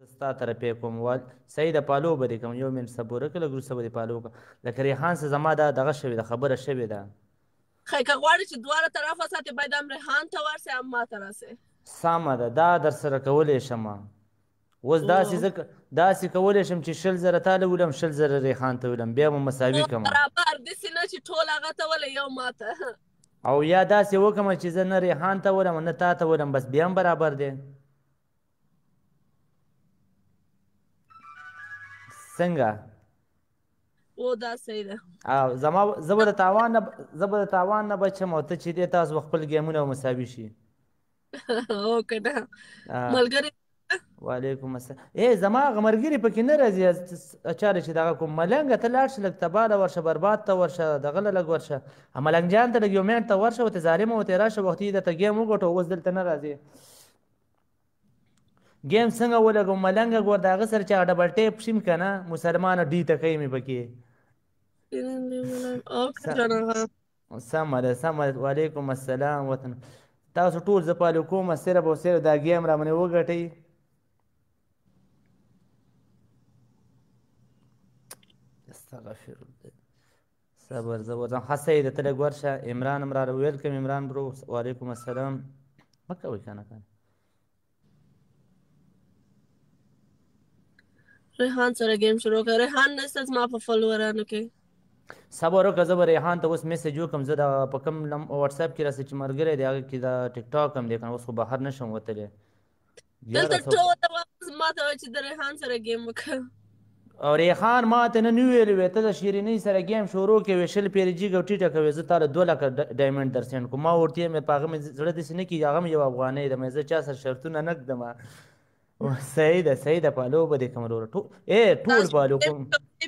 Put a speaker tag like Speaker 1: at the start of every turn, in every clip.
Speaker 1: ستا طرفې کوم وال صحیح ده، follow به دې کوم. یو منټ صبر وکړه، لږ وروسته به دې follow وکړم. لکه ریحان سره زما دا دغه شوې ده، خبره شوې ده.
Speaker 2: خی که غواړې چې دواړه طرفه ساتې، باید هم ریحان ته ورسې هم ما ته راسې.
Speaker 1: سمه ده، دا در سره کولی شم. اوس داسې زه داسې کولی شم چې 20,000 تا له ولم، 20,000 ریحان ته ولم، بیا به مساوي کړم.
Speaker 2: برابر داسې نه چې ټول هغه ته ولې یو ما ته.
Speaker 1: او یا داسې وکړم چې زه نه ریحان ته ولم نه تا ته ولم، بس بیا هم برابر دی. څنګه؟
Speaker 2: و دا صحیح ده.
Speaker 1: او زما زه به د تاوان نه بچم، او ته چې دی تاسو به خپل ګیمونه مساوي شي.
Speaker 2: او که نه ملګری.
Speaker 1: وعلیکم السلام. ای زما هغه ملګري پکې نه راځي، چاره چې دغه کوم ملنګه ته لاړ شه، لږ تباله ورشه، برباد ته ورشه، دغه له لږ ورشه، ملنګ جان ته لږ یو منټ ته ورشه، ورته ظالمه ورته راشه، وختي یې درته game وګټو، اوس دلته نه راځي. game څنګه ولګوم ملنګه؟ ګور د هغه سره چې هغه double tap شیم که نه، مسلمانه ډي ته کوي مې پکې. سمه ده سمه ده. وعلیکم السلام. وطن تاسو ټول زه follow کوم، صرف او صرف دا game را باندې وګټئ. استغفر الله، صبر زبر. ځم. ښه صحیح ده، ته لږ ورشه. عمران هم راله، welcome عمران bro. وعلیکم السلام. مه کوئ که نه کنه.
Speaker 2: ریحان سره game شروع کړه. ریحان نشته زما په فالوورانو کې.
Speaker 1: صبر وکړه، زه به ریحان ته اوس message وکړم. زه د په کوم واتساپ کې راسره چې ملګری دی، هغه کې دا ټیک ټاک هم دی که نه، اوس خو بهر نه شم وتلی.
Speaker 2: دلته ټول ما ته وایي چې د ریحان سره game وکړه.
Speaker 1: او ریحان ما ته نن ویلي وی، ته د شیرینۍ سره game شروع کوې، 20 پیرې جیګ او ټیټه کوې، زه تاله 2 لکه diamond در send کوم. ما ورته ویل په هغه مې زړه داسې نه کېږي، هغه مې یوه افغانۍ ده، مې زه چا سره شرطونه نه ږدم. صحیح ده صحیح ده، follow به دې کوم وروره. ټول ټول follow کوم.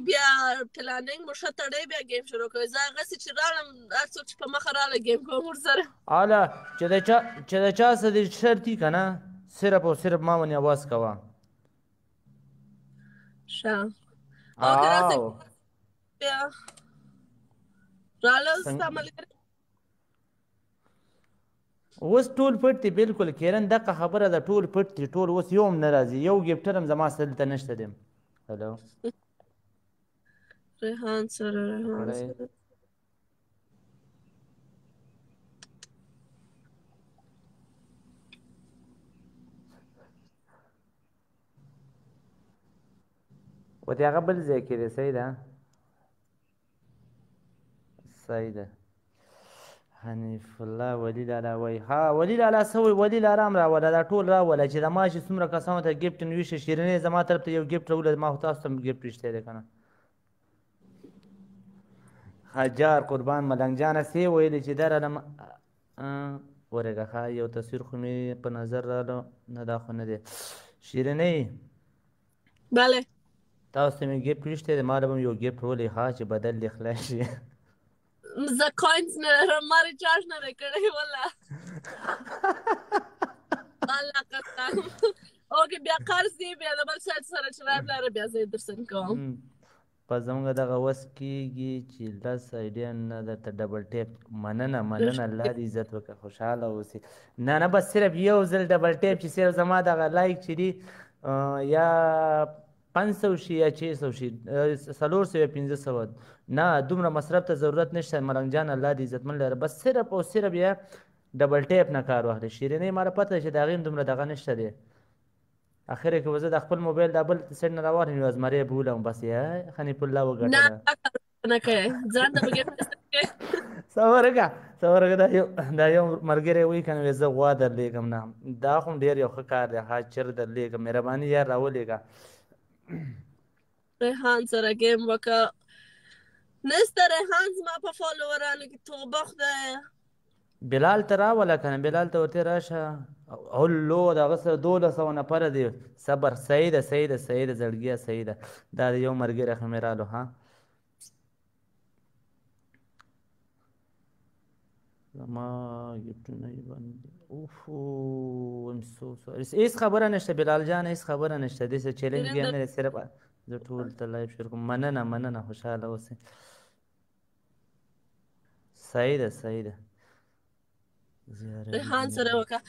Speaker 2: بیا planning مو ښه تړی، بیا game شروع کوئ. زه هغسې چې رالم، هر څوک چې په مخه راله game کوم ورسره.
Speaker 1: اله چې د چا څه دې شرط وي که نه، صرف او صرف ما باندې اواز کوه.
Speaker 2: ښه okay راسه بیا راله ستا ملګری.
Speaker 1: اوس ټول پټ دي بالکل. کیرن دغه خبره ده، ټول پټ دي، ټول اوس یو هم نه راځي، یو gifter هم زما سره دلته نشته دی. hello
Speaker 2: ریحان سره، ریحان سره.
Speaker 1: ورته هغه بل ځای کې دی. صحیح ده صحیح ده. حنیف الله ولی لالا وای، ها ولی لالا څه وای؟ ولی لالا هم راوله، دا ټول راوله چې د ما چې څومره کسانو ته gift نه ویشي. شیرینې زما طرف ته یو gift راوله، ما خو تاسو ته هم gift ویشتی دی که نه. حجار قربان ملنګ جانه څه ویلي چې دا رالم ورېږه. ښه یو تصویر خو مې په نظر راله، نه دا خو نه دی. شیرینې
Speaker 2: بله
Speaker 1: تاسو ته مې gift ویشتی دی، ما له به هم یو gift ولې ښه چې بدل دې خلاص شي.
Speaker 2: زه coins نه لرم، ما recharge نه دی کړی والله. الله قسم. okay بیا قرض دی، بیا د بل سایت سره چې رایم لاره بیا زه یې در send کوم.
Speaker 1: په زمونږ دغه وس کېږي چې 10 idea نه درته double tap. مننه مننه، الله دې عزت وکړه، خوشحاله اوسې. نه نه بس صرف یو ځل double tap چې صرف زما دغه like چې دي یا 500 شي یا 600 شي، 400 یا 500، نه دومره مصرف ته ضرورت نشته ملنګ جان، الله دې عزتمن لره. بس صرف او صرف یا double tap نه کار واخلي. شیرینۍ ماله پته ده چې د هغې هم دومره دغه نشته دی. اخر کې به زه د خپل موبایل دا بل سیټ نه راواخلم، یو زمری بولم بس یې حنیف الله وګټله.
Speaker 2: نه کوې، ځان ته به gift کوې.
Speaker 1: صبر وکړه صبر وکړه، دا یو ملګری وایي که نه، زه غوا درلېږم. نه دا خو ډېر یو ښه کار دی، ښه چر درلېږم، مهرباني یار راولېږه.
Speaker 2: ریحان سره game وکړه. نشته ریحان زما په فالوورانو کې، توبه خدایه.
Speaker 1: بلال ته راوله که نه، بلال ته ورته راشه. هلو د هغه سره 1200 نفره دی. صبر صحیح ده صحیح ده صحیح ده زړګیه صحیح ده. دا یو ملګری خو مې رالو. ها زما gift ونه یې باندې. اوف I'm so sorry. هیڅ خبره نشته بلال جان، هیڅ خبره نشته، داسې challenge game نه دی، صرف زه ټول ته live share کوم. مننه مننه، خوشحاله اوسئ. صحیح ده صحیح ده.
Speaker 2: ریحان سره وکړه.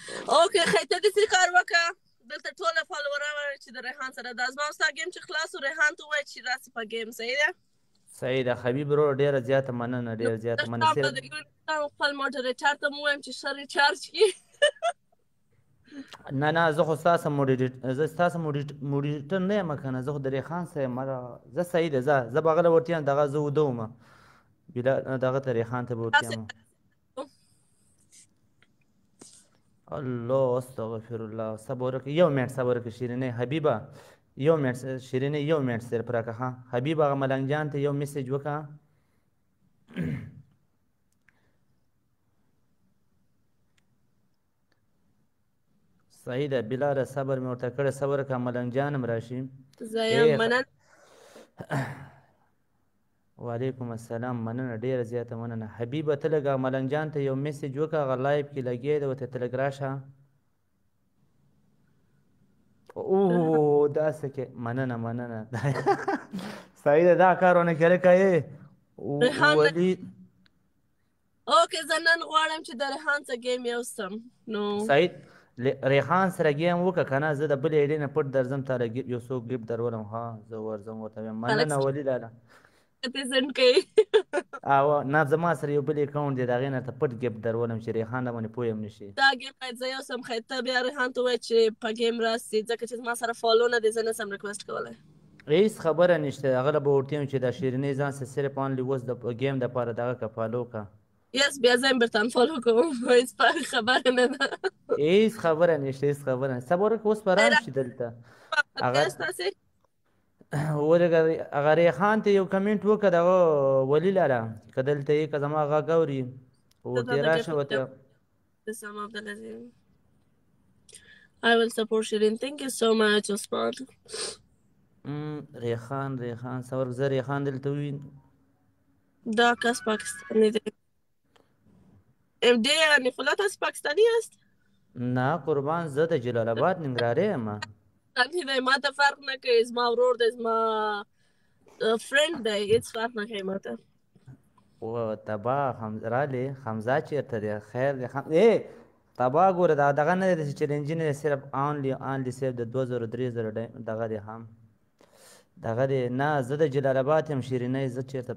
Speaker 2: okay خی ته داسې کار وکړه، دلته ټوله فالووران وایي چې د ریحان سره دا زما او ستا game چې خلاص و، ریحان ته ووایه چې راسي په game. صحیح ده؟
Speaker 1: صحیح ده حبیب ورور، ډیره زیاته مننه، ډیره زیاته مننه.
Speaker 2: درته
Speaker 1: صرف
Speaker 2: د خپل moderator ته مو وایم چې ښه recharge کړي.
Speaker 1: نه نه، زه خو ستاسو moderator، زه ستاسو moderator نه یم که نه، زه خو د ریحان سره یم. زه صحیح ده، زه به هغه له ورته یم، دغه زه وده وم بلا دغه ته، ریحان ته به ورته یم. الله استغفر الله. صبر وکړه، یو منټ صبر وکړه شیرینې حبیبه، یو منټ شیرینې، یو منټ صرف راکړه. ها حبیب، هغه ملنګ جان ته یو message وکړه. صحیح ده بلاله، صبر مې ورته کړی، صبر وکړه، ملنګ جان هم راشي.
Speaker 2: زه یم، مننه.
Speaker 1: وعلیکم السلام، مننه، ډیره زیاته مننه. حبیبه ته لږ ملنګ جان ته یو message وکړه، هغه live کې لګیا دی، ورته ته لږ راشه. اوه دا څه کې، مننه مننه، صحیح ده، دا کار ونه کړې که
Speaker 2: ریحان
Speaker 1: ولي.
Speaker 2: okay، زه نن غواړم چې د ریحان څخه game یوسم نو.
Speaker 1: سعید ریحان سره game وکړه که نه، زه د بلې ID نه پټ درځم، تا له یو څو gift درولم. ها زه ورځم ورته وایم. مننه ولي لالا.
Speaker 2: پیزنټ کوي.
Speaker 1: او نه، زما سره یو بل account دی، د هغې نه ته پټ gift درولم چې ریحان د باندې پوه هم نه شي.
Speaker 2: دا game باید زه یوسم. خیر، ته بیا ریحان ته ووایه چې په game راسي، ځکه چې زما سره follow نه دی، زه نه سم request کولی.
Speaker 1: هیڅ خبره نشته، هغه له به ورته وایم چې دا شیرینې ځان سره صرف only اوس د game دپاره دغه که follow که.
Speaker 2: yes، بیا زه هم بیرته unfollow کوم، هیڅ خبره نه ده.
Speaker 1: هیڅ خبره نشته، هیڅ خبره نشته، صبر وکړه، اوس به راشي دلته هغه.
Speaker 2: ستاسې
Speaker 1: ولګه هغه ریحان ته یو کمنټ وکړه، دغه ولي لالا که دلته یې، که زما غږ اوري، ورته راشه ورته.
Speaker 2: Some of the lazim. I will support Shirin. Thank you so much, Osman.
Speaker 1: ریحان ریحان صبر، زه ریحان دلته ووینم.
Speaker 2: دا کس پاکستانی دی. ام دی نیکولا، تاسو پاکستانی یاست؟
Speaker 1: نه قربان، زه د جلال آباد ننګرهاري یم.
Speaker 2: پاکستانی دی، ما ته فرق نه کوي، زما ورور دی، زما friend دی، هیڅ فرق نه کوي ما ته.
Speaker 1: و تبا رالی حمزه چیرته دی؟ خیر دی خم... ای تبا ګوره، دا دغه نه دی چې challenge نه دی، صرف only only صرف د 2000 3000 دغه دی، هم دغه دی. نه، زه د جلال آباد یم شیرینی، زه چیرته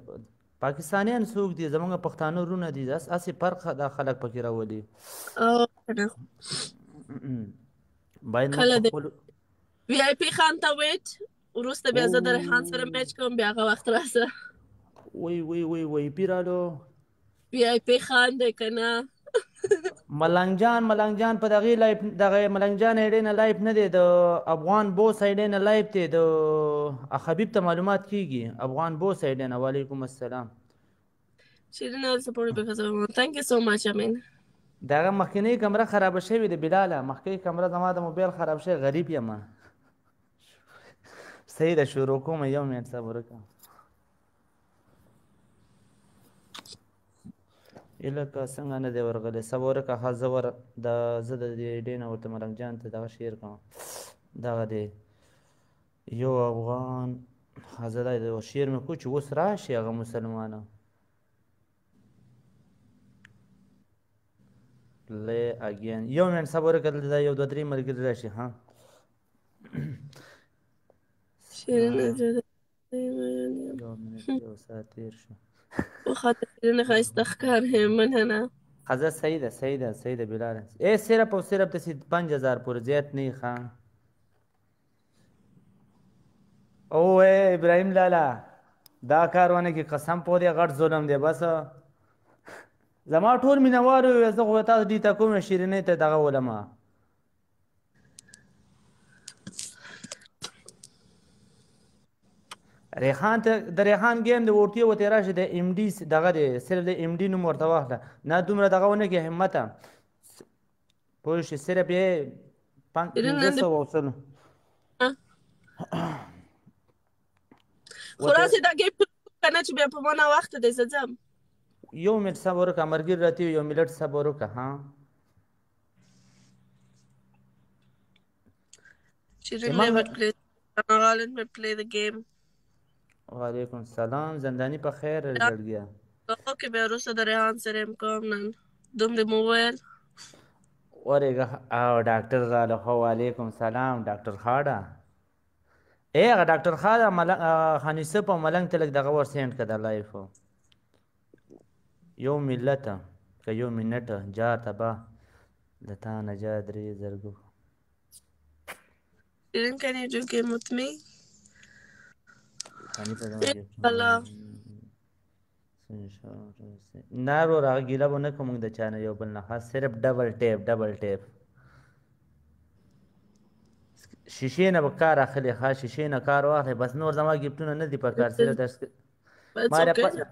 Speaker 1: پاکستانیان څوک دي؟ زمونږ پښتانه وروڼه دي، هسې فرق دا خلک پکې راولي.
Speaker 2: او کنه.
Speaker 1: باید موږ
Speaker 2: کله
Speaker 1: په
Speaker 2: دی
Speaker 1: خپلو
Speaker 2: VIP خان ته wait، وروسته بیا زه د ریحان سره match کوم، بیا هغه وخت راسه.
Speaker 1: وی وی وی وی پیرالو.
Speaker 2: VIP خان دی که نه؟
Speaker 1: ملنګ جان، ملنګ جان په دغه live، دغه ملنګ جان ID نه live نه دی، د افغان بوس ID نه live دی. د حبیب ته معلومات کیږي افغان بوس ID نه. وعلیکم السلام.
Speaker 2: Shirin, I will support you because of Thank you so much, Amin.
Speaker 1: دغه مخکنۍ کمره خرابه شوې ده بلاله، مخکنۍ کمره زما د موبایل خراب شوی، غریب یم. صحیح ده، شروع کوم، یو منټ صبر وکړه. الکه څنګه نه دی ورغلی؟ صبر وکړه. ښه زه ور د زه د دې ID نه ورته ملنګ جان ته دغه share کوم، دغه دی یو افغان. ښه زه دا share مې کړو چې اوس راشي هغه مسلمانه. Play again. یو منټ صبر وکړه، دلته یو دوه درې ملګري راشي. ها
Speaker 2: شیرین
Speaker 1: یو منټ، یو ساعت تېر شو.
Speaker 2: وخاطر شیرین ښایسته ښکارې، مننه.
Speaker 1: ښځه صحیح ده، صحیح ده، صحیح ده بلاله. ای صرف او صرف داسې 5000 پورې، زیات نه ښه. او ابراهیم لالا، دا کار ونه کې، قسم په دې غټ ظلم دی. بس زما ټول مینوال وویل، زه خو تاسو دې ته کوم شیرینۍ ته دغه ولمه. ریحان ته د ریحان game دی، ورته ورته راشي. د MD دغه دی، صرف د MD نوم ورته واخله. نه دومره دغه ونه کې همته پوه شي، صرف یې 500 او سل.
Speaker 2: خو راسې دا game که نه چې بیا په ما ناوخته دی، زه ځم.
Speaker 1: یو منټ صبر وکړه مرګري راته، یو منټ صبر وکړه. ها
Speaker 2: Shirin, let me play. Let me play the game.
Speaker 1: وعلیکم السلام زندانی، په خیر زړګیه.
Speaker 2: okay، بیا وروسته د ریحان سره یم کوم نن، دومره مو وویل.
Speaker 1: ورېږه. او ډاکټر راله. خو وعلیکم سلام ډاکټر خاړه. ای هغه ډاکټر خاړه ملنګ، خان یوسف او ملنګ ته لږ دغه ور سینډ که د لایف. یو ملت که یو منټ جار تبا د تا نه جا درې زرګو.
Speaker 2: Shirin, can you do game with me?
Speaker 1: حنیفه زما
Speaker 2: الله.
Speaker 1: نه وروره، هغه ګیله به نه کوو موږ د چا نه، یو بل نه. ښه، صرف ډبل ټیپ، ډبل ټیپ. شیشې نه به کار اخلي. ښه، شیشې نه کار واخلي بس، نور زما ګفټونه نه دي په کار. صرف د
Speaker 2: It's
Speaker 1: ما
Speaker 2: okay.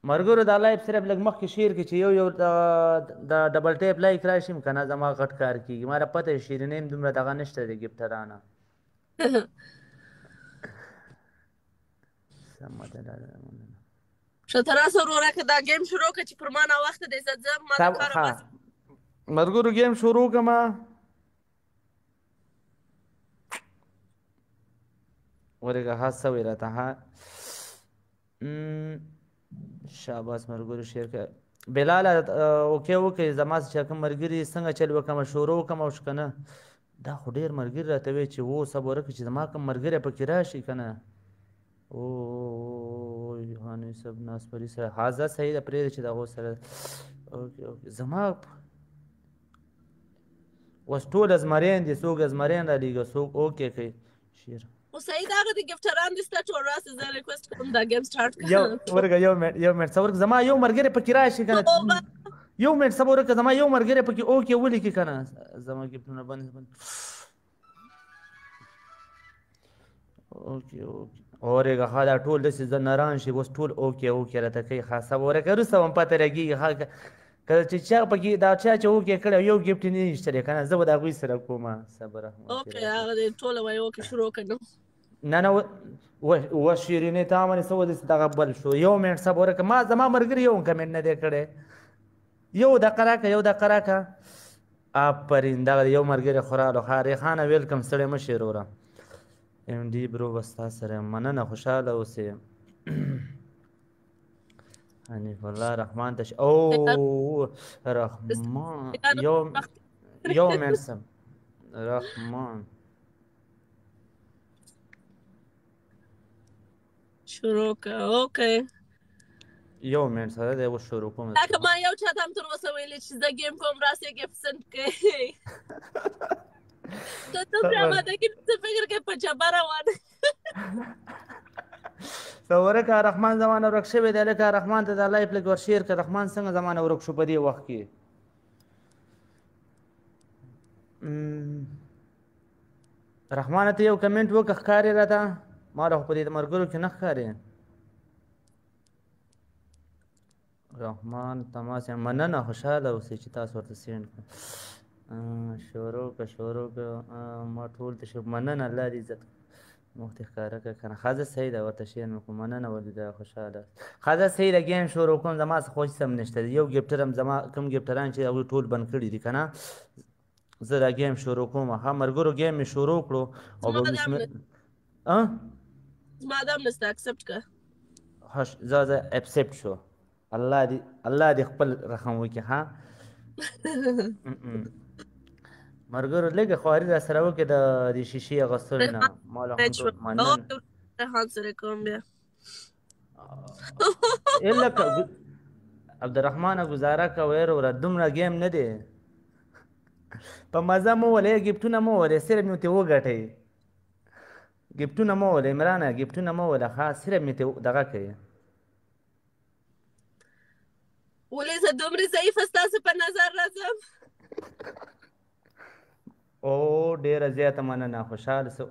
Speaker 1: مرګرو دا لایف صرف لږ مخکې شیر کې چې یو یو د ډبل ټیپ لایک راشم که نه زما غټ کار کېږي. ما پته یې شیرینې هم دومره دغه نشته د ګفټرانه. سمه ده لاله، مننه.
Speaker 2: ښه، ته راسه وروره، که دا ګیم شروع کړه چې پر ما ناوخته دی، زه ځم، ما د کاره
Speaker 1: ښه
Speaker 2: باسي.
Speaker 1: مرګرو ګیم شروع کړم. ورګه ها سوی راته. ها شاباس مرګرو شیر که بلال. اوکې وکې زما چې کوم مرګري څنګه چل وکم شروع وکم او کنه. دا خو ډیر مرګري راته وی چې وو صبر وکړه چې زما کوم مرګری پکې راشي کنه. او یوهاني صاحب ناس پرې سره حاضر صحیح ده، پرې چې دغه سره. اوکې اوکې، زما اوس ټول ازمریان دي، څوک ازمریان را لیږي، څوک اوکې کوي شیر.
Speaker 2: خو صحیح ده، هغه د ګفټران دي ستا ټول. راسه، زه ریکوست کوم، دا ګیم سټارټ
Speaker 1: یو
Speaker 2: کړه.
Speaker 1: ورګه یو منټ، یو منټ صبر، زما یو مرګری پکې راشي کنه.
Speaker 2: توبه.
Speaker 1: یو منټ صبر وکړه، زما یو مرګری پکې اوکې ولیکي کنه. زما ګفټونه بند بند. اوکې اوکې، اورېږه. ښه، دا ټول داسې زه نران شي اوس ټول اوکې اوکې راته کوي. ښه، صبر وکړه، وروسته به هم پته لګېږي. ښه، کله چې چا پکې دا چا چې اوکې کړی یو ګفټ یې نه ویشتلی که نه، زه به د هغوی سره کوم. صبر رحمت.
Speaker 2: اوکې، هغه دې ټول وایي اوکې، شروع کړه نو.
Speaker 1: نه نه، و شیرینې تا باندې څه ودې دغه بل شو. یو منټ صبر وکړه، ما زما ملګري یو کمنټ نه دی کړی. یو دقه راکړه، یو دقه راکړه. آفرین، دغه یو ملګری خو راغلو. ښه ریحانه ویلکم، ستړی مه شې وروره. ایم ډي برو به ستا سره. مننه، خوشحاله اوسې. حنیف الله رحمان ته او رحمان یو یو منټ سم رحمان.
Speaker 2: شروع کړه، اوکې.
Speaker 1: یو منټ سره دی، اوس شروع کوم.
Speaker 2: دا که ما یو چا ته هم تر اوسه ویلي چې زه ګیم کوم، راسې ګیفټ سند کړئ، ته دومره آمادګي څه فکر کوې په جبر روان.
Speaker 1: ته ورکه، رحمان زمانه ورک شوی دی. لکه رحمان ته دا لایف لږ ور شیر که. رحمان څنګه زمانه ورک شو په دې وخت کې؟ رحمانه ته یو کمنټ وکړه. ښکارې راته؟ ما له خو په دې ملګرو کې نه ښکارې. رحمان تماس، مننه، خوشحاله اوسئ چې تاسو ورته سینډ کړئ. شروع که، شروع که. ما ټول ته شو. مننه، الله دې عزت مخ دې ښکاره کړه کنه. ښځه صحیح ده، ورته شیر مې کړو. مننه ولیده، خوشحاله. ښځه صحیح ده، ګیم شروع کوم. زما څه خو هېڅ هم نشته. یو ګفټر هم زما کوم ګفټران چې هغوی ټول بند کړي دي که نه. زه دا ګیم شروع کوم. ښه ملګرو، ګیم مې شروع کړو او
Speaker 2: زما
Speaker 1: به
Speaker 2: دام
Speaker 1: بسم
Speaker 2: نه زما دام نشته، اکسپټ که.
Speaker 1: ښه، زه زه اکسپټ شو. الله دې، الله دې خپل رحم وکړي. ها مرګرو، لږه خواري را سره وکړي د دې شیشې اغوستلو نه. ما له هم ټول مننه.
Speaker 2: ریحان سره کوم بیا.
Speaker 1: الا که عبدالرحمن ګزاره کوي وروره، دومره ګیم نه دی په مزه مو ولې. ګفټونه مو ولې، صرف مې ته وګټئ. ګفټونه مو ولې عمرانه، ګفټونه مو ولې. ښه، صرف مې ته دغه کوي.
Speaker 2: ولې زه دومره ضعیفه ستاسو په نظر راځم؟
Speaker 1: او ډیره زیاته مننه، خوشحاله سو.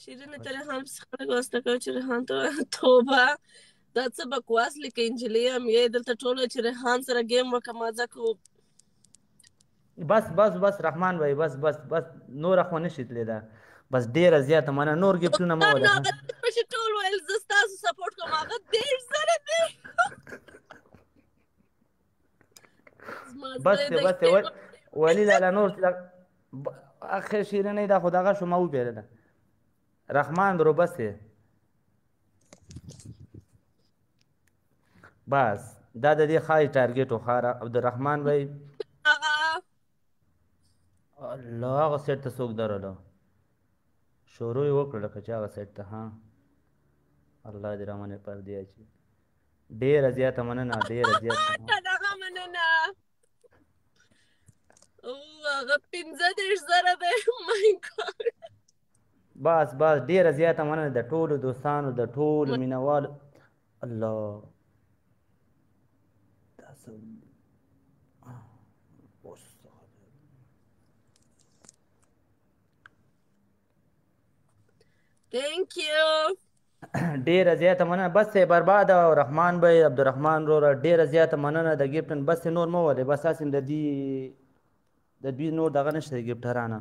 Speaker 2: شیرینه ته ریحان پسې خلک واسطه کوي چې ریحان ته. توبه، دا څه بکواس لیکه. نجلۍ هم یې دلته ټول چې ریحان سره ګیم وکړه، ما ځکه
Speaker 1: بس بس بس رحمان بھائی، بس بس بس، نور خو نشي تللی دا. بس ډیره زیاته مننه، نور ګفټونه مو
Speaker 2: نو
Speaker 1: وله.
Speaker 2: هغه پسې ټول ویل زه ستاسو سپورټ کوم، هغه 30,000 دی. زما
Speaker 1: بس
Speaker 2: زړه
Speaker 1: دی
Speaker 2: د
Speaker 1: بس دی ولی لالا نور اخر شیرینې دا خو دغه شو، ما وبېرله. رحمان برو، بس دی بس. دا د دې خای ټارګټ و خاره عبدالرحمن بھائی. الله، هغه سیټ ته څوک درلو؟ شروع یې وکړه لکه چې هغه سیټ ته. ها، الله دې رامنې پر دی اچي. ډیره زیاته مننه، ډیره زیاته
Speaker 2: مننه. او هغه 35,000 دی. مای ګاډ.
Speaker 1: بس بس، ډیره زیاته مننه د ټولو دوستانو، د ټولو مینوالو. الله، تاسو اوس
Speaker 2: Thank you.
Speaker 1: ډیره زیاته مننه. بس برباد او رحمان بھائی، عبدالرحمن وروره، ډیره زیاته مننه د ګیفټن. بس نور مو ولې، بس هسې د دې د دوی نور دغه نشته ګیفټرانه.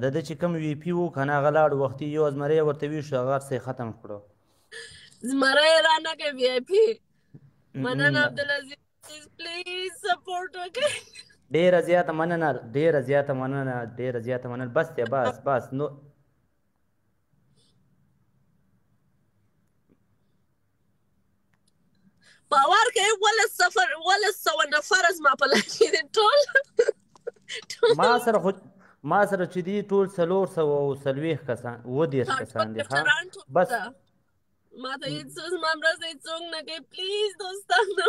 Speaker 1: د ده چې کوم وی پي وو که نه، هغه لاړ وختي، یو زمری ورته ویشو، هغه هر څه یې ختم کړو.
Speaker 2: زمری را نه کوي وی آی پي. مننه عبدالعزیز، پلیز سپورټ وکړئ.
Speaker 1: ډیره زیاته مننه، ډیره زیاته مننه، ډیره زیاته مننه. بس دی، بس بس نو.
Speaker 2: باور کوي 1,800 نفر زما په لاس کې دي ټول.
Speaker 1: ما سره خو، ما سره چې دي ټول 440 کسان، 37 کسان دي. ښه بس.
Speaker 2: ما ته هیڅ زما مرسته هیڅوک نه کوي، پلیز دوستانو.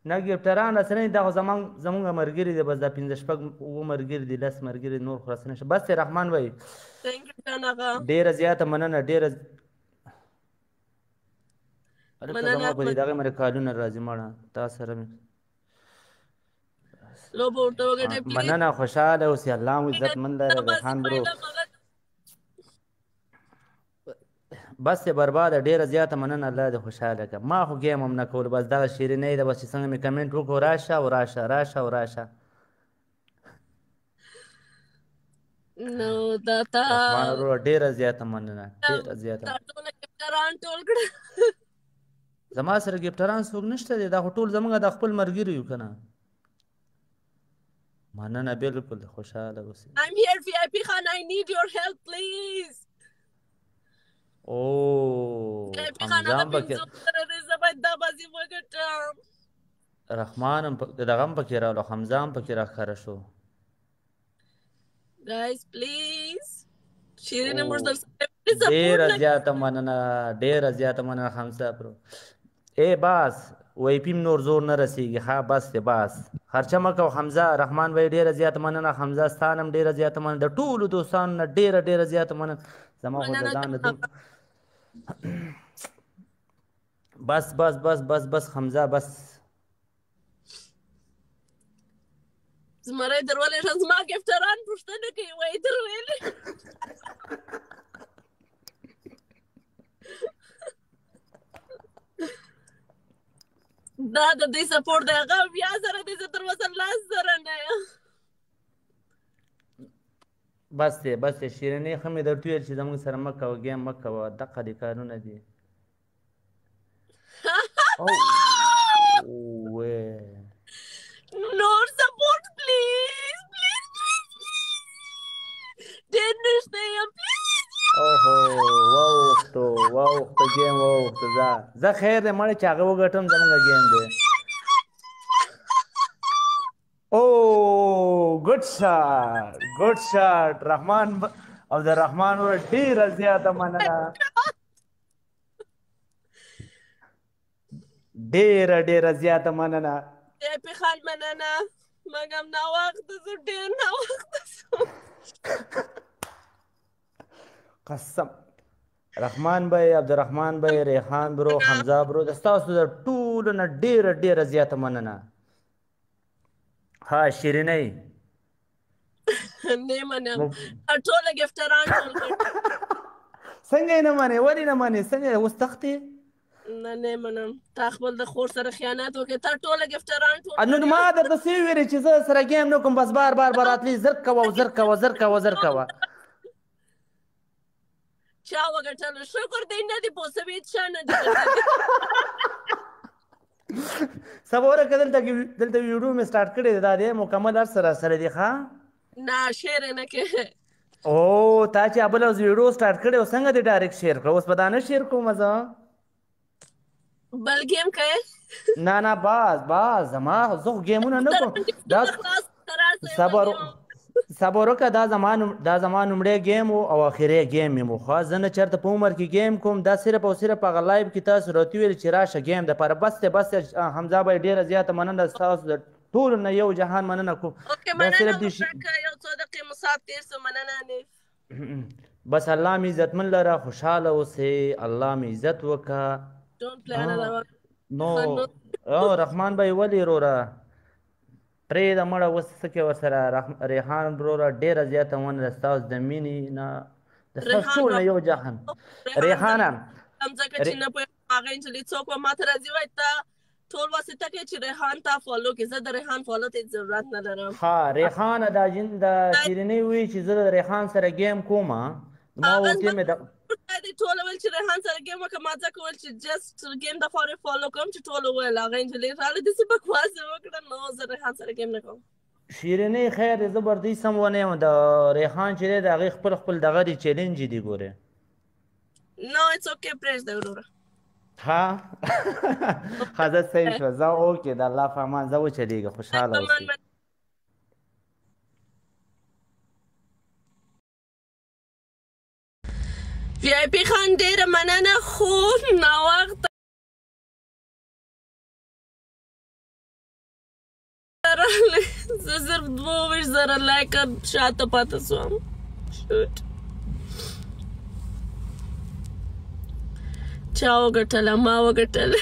Speaker 1: نه، ګیفټران راسره نه دي، دا خو زمونږ ملګري دي بس. دا پنځه شپږ اووه ملګري دي، 10 ملګري، نور خو راسره نشته. بس رحمان بھائی،
Speaker 2: Thank you جان اغا.
Speaker 1: ډیره زیاته مننه، ډیره هلکه.
Speaker 2: مننه.
Speaker 1: زما په دې دغه مې کالونه راځي مړه تا سره مې
Speaker 2: لوبه ورته وګټئ پلیز.
Speaker 1: مننه، خوشحاله اوسې، الله مو عزتمند لره. ریحان برو، بس یې برباده. ډیره زیاته مننه، الله دې خوشحاله کړه. ما خو ګیم هم نه کولو، بس دغه شیرینۍ ده بس، چې څنګه مې کمنټ وکړو، راشه او راشه، راشه او راشه.
Speaker 2: نو دا تا
Speaker 1: رحمان وروره، ډیره زیاته مننه، ډیره زیاته.
Speaker 2: تا ټول ګیفټران ټول کړه.
Speaker 1: زما سره ګیفټران څوک نشته دی، دا خو ټول زمونږ د خپل ملګري یو که نه. مننه، بالکل، خوشحاله اوسې.
Speaker 2: I'm here VIP Khan, I need your help please.
Speaker 1: او
Speaker 2: VIP Khan، هغه
Speaker 1: حمزه هم پکې
Speaker 2: 5,000 دی، زه باید دا بازي وګټم.
Speaker 1: رحمان هم دغه هم پکې راغلو، حمزه هم پکې راښکاره شو.
Speaker 2: Guys please، شیرین موږ در سره سپورټ.
Speaker 1: ډیره زیاته مننه، ډیره زیاته مننه حمزه برو. ای بس، وای پیم نور زور نه رسیږي. ها بس دی، بس خرچه مه کوه حمزه. رحمان بھائی، ډیره زیاته مننه. حمزه ستانم ډیره زیاته مننه، د ټولو دوستانو نه ډیره ډیره زیاته مننه. زما خو د
Speaker 2: مننه.
Speaker 1: ځان نه بس بس بس بس بس حمزه بس.
Speaker 2: زمری درولې، زما ګیفټران پوښتنه کوي، وایي درولې. دا د دې سپورټ دی، هغه 70,000 دی، زه تر اوسه 10,000 نه یم.
Speaker 1: بس دی، بس دی شیرینې. ښه مې درته وویل چې زموږ سره مه کوه ګیم، مه کوه، دقه دې کارونه دي. او وې
Speaker 2: نور سپورټ پلیز پلیز پلیز، ډېر نشته یم، پلیز.
Speaker 1: اوهو، واوښتو، واوښتو ګیم، واوښتو. ځه ځه، خیر دی مړی، چې هغه وګټم، زمونږ ګیم دی. او ګډ شاټ، ګډ شاټ رحمان او د رحمان ور، ډیره زیاته مننه، ډیره ډیره زیاته مننه.
Speaker 2: پی خان مننه، مګم ناوخته شو، ډېر ناوخته شو.
Speaker 1: قسم رحمان بھائی، عبدالرحمن بھائی، ریحان برو، حمزه برو، د ستاسو د ټولو نه ډیره ډیره زیاته مننه. ها شیرینۍ.
Speaker 2: نه منم، ټول ګیفټران ټول کړ.
Speaker 1: څنګه یې نه منې؟ ولې نه منې؟ څنګه اوس تښتې؟
Speaker 2: نه، نه منم. تا خپل د خور سره خیانت وکړ، تا ټول ګیفټران ټول.
Speaker 1: نو ما درته څه ویلي چې زه سره ګیم نه کوم؟ بس بار بار به راتلې، زر کوه، زر کوه، زر کوه، زر کوه.
Speaker 2: چا وګټل؟ شکر دی نه دی پوه سوي، چا نه دی.
Speaker 1: سبا ورکه دلته دلته ویډیو مې سټارټ کړې ده، دا دی مکمل هر څه راسره دي. ښه
Speaker 2: نه، شیر نه کې.
Speaker 1: او تا چې بله ورځ ویډیو سټارټ کړې او څنګه دې ډایرکټ شیر کړه، اوس به دا نه شیر کوم زه.
Speaker 2: بل ګیم کوې؟
Speaker 1: نه نه، بس بس، زما زه خو ګیمونه نه کوم. دا صبر صبر وکړه. دا زما لومړی ګیم و او اخري ګیم مې و. خو زه نه چېرته په عمر کې ګیم کوم. دا صرف او صرف هغه لایف کې تاسو راته ویل چې راشه ګیم دپاره. بس دی، بس دی. حمزه بھائی، ډېره زیاته مننه، ستاسو د ټولو نه یو جهان مننه کوم.
Speaker 2: اوکې.
Speaker 1: دا
Speaker 2: مننه.
Speaker 1: صرف دې
Speaker 2: وروره، یو څو دقیقې مو ساعت تېر سو. مننه انیف.
Speaker 1: بس الله مې عزتمن لره، خوشحاله اوسې، الله مې عزت وکړه.
Speaker 2: Don't play another one.
Speaker 1: نو او رحمان بھائی، ولې وروره؟ پرېږده مړه، اوس څه کې ورسره. ریحان وروره، ډېره زیاته مننه ستاسو د مینې نه، د ستاسو
Speaker 2: ریحان
Speaker 1: ټول نه یو جهان. ریحانه.
Speaker 2: هم ځکه چې نه پوهېږم هغه نجلۍ څوک وه، ما ته راځي وایي ته ټول واسطه کوي چې ریحان تا فالو کړي. زه د ریحان فالو ته هېڅ ضرورت نه لرم.
Speaker 1: ها ریحانه، دا جن د شیرینۍ وی چې زه د ریحان سره ګیم کوم، ما
Speaker 2: هغه
Speaker 1: وتی مې د
Speaker 2: دې ټول ویل چې ریحان سره ګیم وکړه. ما ځکه ویل چې جسټ ګیم د فاره فالو کوم چې ټول ویل. هغه نجلۍ راغله، داسې بکواس یې وکړه. نو زه ریحان سره ګیم نه کوم.
Speaker 1: شیرینۍ، خیر دی، زه بر دې سم ونه یم. د ریحان چې دی، د هغې خپل خپل دغه دي، چیلنج دي ګورې.
Speaker 2: نو it's okay، پرېږده وروره.
Speaker 1: ها ښه، صحیح شوه. زه اوکې، د الله په امان، زه وچلېږه، خوشحاله اوسئ.
Speaker 2: وی آی پی خان، ډیره مننه، خو ناوخته راغلی. زه صرف 22,000 لایکه شاته پاته سوم. شوټ، چا وګټله؟ ما وګټله.